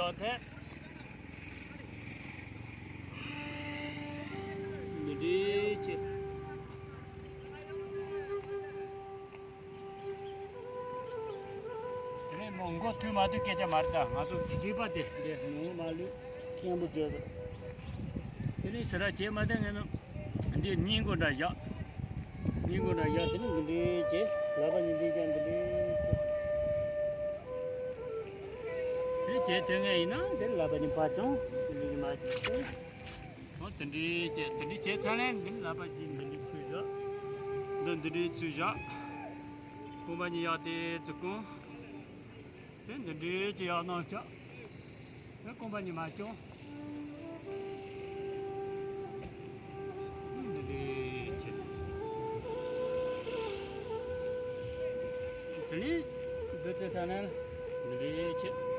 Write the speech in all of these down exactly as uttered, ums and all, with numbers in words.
ཡོད་ཐལ། འདི་འདྲའི་ཆེ། དེ་ནས་མོ་མགོ་ཐུག་མ་ཐུག་སྐད་ཆ་མ་རེད། ད་ང་ཚོ་སྡིག་པ་དེ་འདི་ནོར་མ་ལུས་སྐྱེན་པོ་བརྗོད་ཟེར། དེ་ནས་ཟེར་ར་བྱེད་མ་བསྟན་ངས་ནོ། འདི་སྙིང་གོ་འདྲ་བཞག་སྙིང་གོ་འདྲ་བཞག་དེ་ནས་འདི་འདྲའི་བྱེད། ལག་པ་གཉིས་འདི་ཀྱང་འདི་འདྲའི་བྱེད། དེ་བྱེད་ཐུབ་ངེས་ཡིན་ན་དེ་ལག་པ་གཉིས་ཕར་བྱུང་། འདི་འདྲའི་མ་བྱེད། འོ་དེ་འདྲའི་བྱས། དེ་འདྲའི་བྱས་ཚར་ནས་འདི་ལག་པ་གཅིག་འདི་འདྲའི་ཚུར་བཞག་འདི་འདི་འདྲའི་ཚུར་བཞག་རྐང་པ་གཉིས་ཡར་དེ་ཙི་བསྐུམ། དེ་འདི་འདྲའི་བྱས་ཡར་ནང་བཞག་དེ་རྐང་པ་གཉིས་མར་བརྐྱངས། འདི་འདྲའི་བྱས། དེ་ནས་འདི་ཚོ་ཚར་ནས་འདི་འདྲའི་བྱས།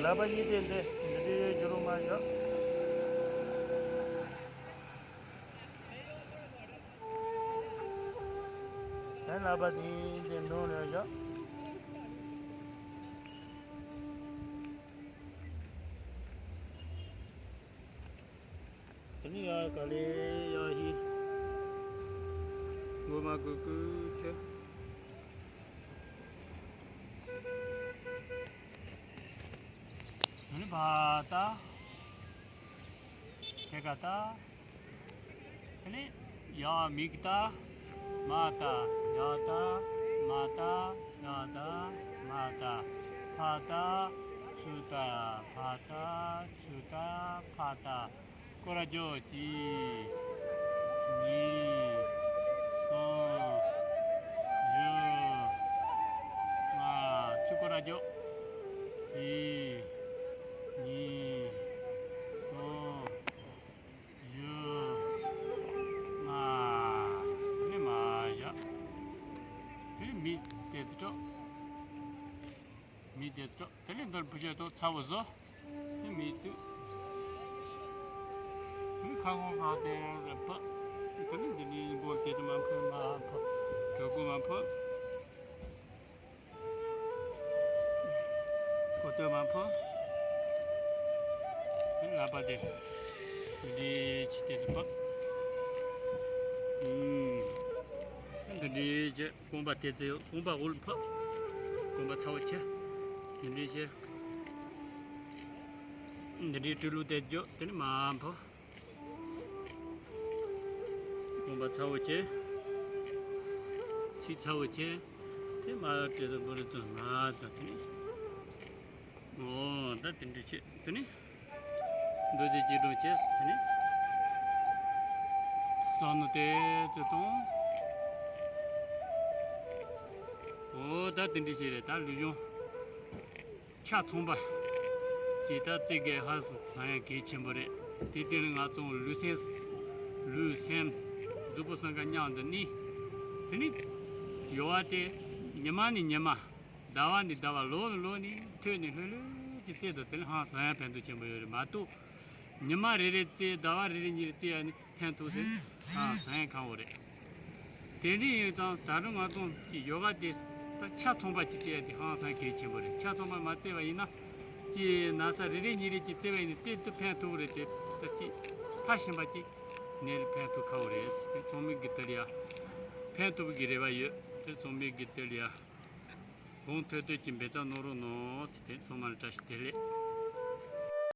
ལག་པ་གཉིས་དེ་འདི་འདི་འདྲའི་རྒྱུ་རུ་མ་བཞག་ལག་པ་དེ་འདི་འདུག་ནས་བཞག་དེ་ནས་ཡར་ག་ལེ་ཡར་ཧི། མགོ་མ་གུ་གུ་ཆེ། དེ་ནས་བ་ད། ཁྱེད་ཀ་ད། དེ་ནས་ཡར་མིག་ད། མ་ད། ཡར་ད། མ་ད། ཡར་ད། མ་ད། ཕ་ད། ཚུ་ད། ཕ་ད། ཚུ་ད། ཕ་ད། སྐོར་ར་རྒྱོབ། གཅིག་གཉིས། གསུམ། བཞི། ལྔ། ཚུར་སྐོར་ར་རྒྱོབ། གཅིག་གཉིས། གསུམ། བཞི། ལྔ། དེ་ནས་མར་བཞག་དེ་ནས་མིག་དེ་ཚོ་སྲུབ། མིག་དེ་ཚོ་སྲུབ། དེ་ནས་འདིར་འཕུར་ཆས་ཐོག་ཚ་བོ་བཟོ། དེ་མིག་ཏུ། མིག་ཁ་ངོ་ཁ་དེ་རེ་ཕུ། དེ་ནས་འདི་ནས་མགོ་དེ་ཚོ་མར་འཕུར་མར་འཕུར། གྲོད་ཁོག་མར་འཕུར། གོ་ཐོས་མར་འཕུར། ལག་པ་དེ་འདི་འདྲའི་བྱས་དེ་ཚོ་འཕུར། ཨུམ། འདི་འདྲའི་བྱས་རྐང་པ་དེ་ཚོ་ཡོད། རྐང་པ་འོག་ལ་འཕུར། རྐང་པ་ཚ་བོ་བྱས། འདི་འདྲའི་བྱས། འདི་འདྲའི་སྤྲུལ་ལུགས་དེ་རྒྱོབ། དེ་ནས་མར་འཕུར། རྐང་པ་ཚ་བོ་བྱས། ཚིགས་ཚ་བོ་བྱས། དེ་མར་བྲེལ་དུ་འབུར་དུ་མར་དང་དེ་ནས། འོ་ད་དེ་འདྲ་བྱས་དེ་ནས། རྡོ་རྗེ་སྐྱིལ་ཀྲུང་བྱས་དེ་ནས། བསམ་མནོ་དེ་ཚོ་གཏོང་། འོ་ད་དེ་འདྲ་བྱས་རེད། ད་ལུས་སྦྱོང་ཆ་ཚང་པ་ཇི་ལྟར་རྩེ་དགོས་ཧ་ཟང་ཡང་གལ་ཆེན་པོ་རེད། དེ་སྟེང་ལ་ང་ཚོ་ལུས་སེམས། ལུས་སེམས། གཟུགས་པོ་སེམས་ཀ་མཉམ་དུ་གནས། དེ་ནི་ཡོ་བ་དེ་ཉི་མ་ནས་ཉི་མ། ཟླ་བ་ནས་ཟླ་བ། ལོ་ནས་ལོ་ནས་ཐོན་ནས་ལྷོད་ལྷོད་ཀྱི་རྩེ་དང་དེ་ལ་ཧང་སང་ཡང་ཕན་ཐོགས་ཆེན་པོ་ཡོད་རེད་མ་གཏོགས། ཉི་མ་རེ་རེ་རྩེ་ཟླ་བ་རེ་རེ་གཉིས་རེ་རྩེ་ཡ་ནི་ཕན་ཐོགས་ཟེར་ཧང་སང་ཡང་ཁག་པོ་རེད། དེ་འདྲ་ཡིན་ཙང་ད་རུང་ང་ཚོ་གི་ཡོ་ག་དེ་ད་ཆ་ཚང་པ་ཅིག་རྩེ་ཡ་དེ་ཧང་སང་གལ་ཆེན་པོ་རེད། ཆ་ཚང་པ་མ་རྩེ་བ་ཡིན་ན་ཅི་ན་ཚ་རེ་རེ་གཉིས་རེ་ཅིག་རྩེ་བ་ཡིན་ན་དེ་དུ་ཕན་ཐོགས་རེད་དེ། ད་ཅིག་ཕ་ཤིན་པ་ཅིག་ནད་ལ་ཕན་ཐོགས་ཁག་པོ་རེད། དེ་ཚང་མས་གི་དེ་ལ་ཡ་ཕན་ཐོགས་གི་རེ་བ་ཡོད། དེ་ཚང་མས་གི་དེ་ལ་ཡ། གོང་ཐོས་ཐོས་ཀྱི་འབད་བརྩོན་གནང་རོགས་གནང་ཟེར་ཏེ་ཚང་མ་ལ་བཀྲ་ཤིས་བདེ་ལེགས།